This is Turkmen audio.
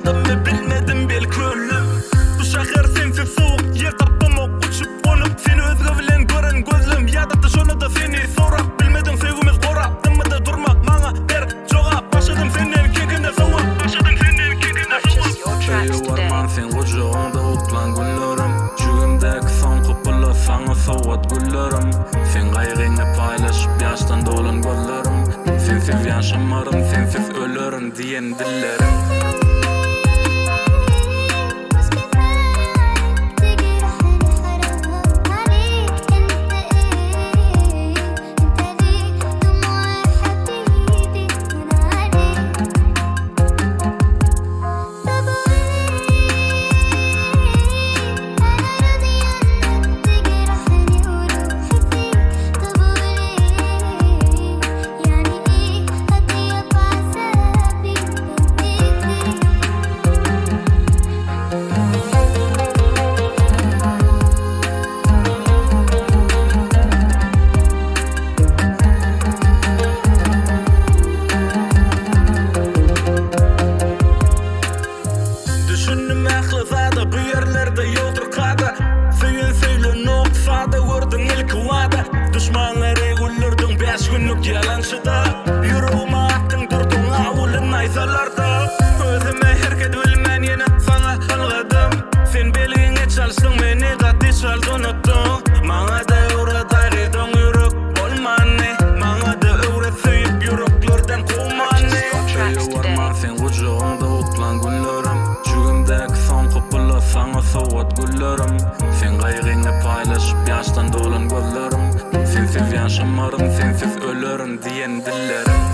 Ýaşadymmy bilmedim belki öldüm. Bu şäher sensiz sowuk ýer tapamok uçup gonup Seni özge bilen gören gözlem ýadatdy şonada seni sorap Bilmedim söýgimiz gorap dymyda durma maňa ber jogap Başladym senden kekende sowap Başladym senden kekende sowap. Purchase your tracks Öýe today. barman seň gujagyňda uklan günlerim Jübimdäki soňky pula saňa sowgat güllerim Seň gaýgyňy paýlaşyp ýaşdan dolan gözlerim Sensiz ýaşamaryn sensiz ölerin diýen dillerim. مش كفاية تجرحني حرام عليك انت ايه انت ليه دموع حبيبي تهون عليك طب وليه انا راضية انك تجرحني وروحي فيك طب وليه يعني ايه اطيب عذابي بين ايديك Düşündim ähli zada bu ýerlerde ýokdur kada Söýen söýlenok sada gördüň ilki wada Duşmanlary güldürdiň bäş günlük ýalançyda Ýüregime atdyň durduň awuly naýzalarda Özüme hereket bilmän ýene saňa ylgadym Sen belgiňe çalyşdyň meni gaty çalt unutdyň Maňada öwret aýrydyň ýürek bolmany Maňada öwret söýüp ýüreklerden kowmany Purchase your tracks Öýe today. barman seň gujagyňda uklan günlerim Jübimdäki soňky pula saňa sowgat güllerim Seň gaýgyňy paýlaşyp ýaşdan dolan gözlerim Sensiz ýaşamaryn sensiz ölerin diýen dillerim.